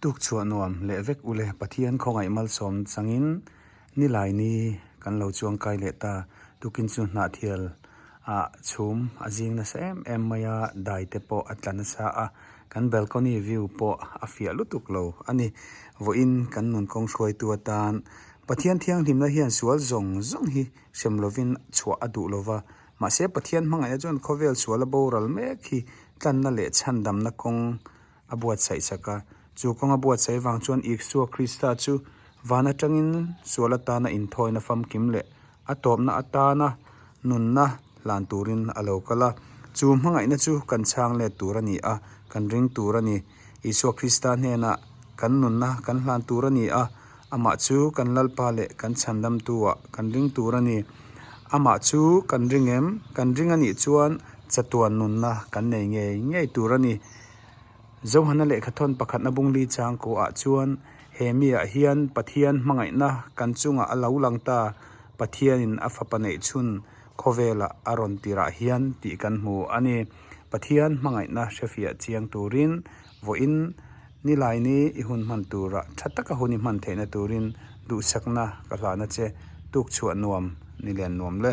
Tuk chhuah nuam leh vek ule Pathian khawngaih malsawm changin nilai ni kan lo chuang kai leh ta. Tukin chu hnahthial ah chhum a zing nasa em em mai a, dai te pawh a tla nasa a, kan balcony view pawh a fiah lutuk lo a ni. Vawiin kan nun kawng hruaitu atan Pathian thianghlimna hian sual zawng zawng hi hrem lovin chhuah a duh lova, mahse Pathian hmangaihna chuan khawvel sual a boral mek hi tlanna leh chhandamna kawng a buatsaih sak a. Chu kawng a buatsaih vang chuan Isua Krista chu van atangin sual atana inthawina famkim leh a tawpna atana nunna hlan turin a lo kal a. Chu hmangaihna chu kan chhang let tur a ni a, kan ring tur a ni. Isua Krista hnenah kan nunna kan hlan tur a ni a, amah chu kan Lalpa leh kan Chhandamtu-ah kan ring tur a ni. Amah chu kan ring em? Kan ring a nih chuan chatuan nunna kan nei ngei ngei tur a ni. Zohana lehkhathawn pakhatna bungli changkuah chuan he miah hian Pathian hmangaihna kan chungah a lo lang ta, Pathianin a fapa neih chhun khawvelah a rawn tirah hian tih kan hmu a ni. Pathian hmangaihna hrefiah chiang turin vawiin nilaini i hun hman turah tha taka hun i hman theihna turin duhsakna ka hlahna che tuk chhuah nuam ni lian nuam le.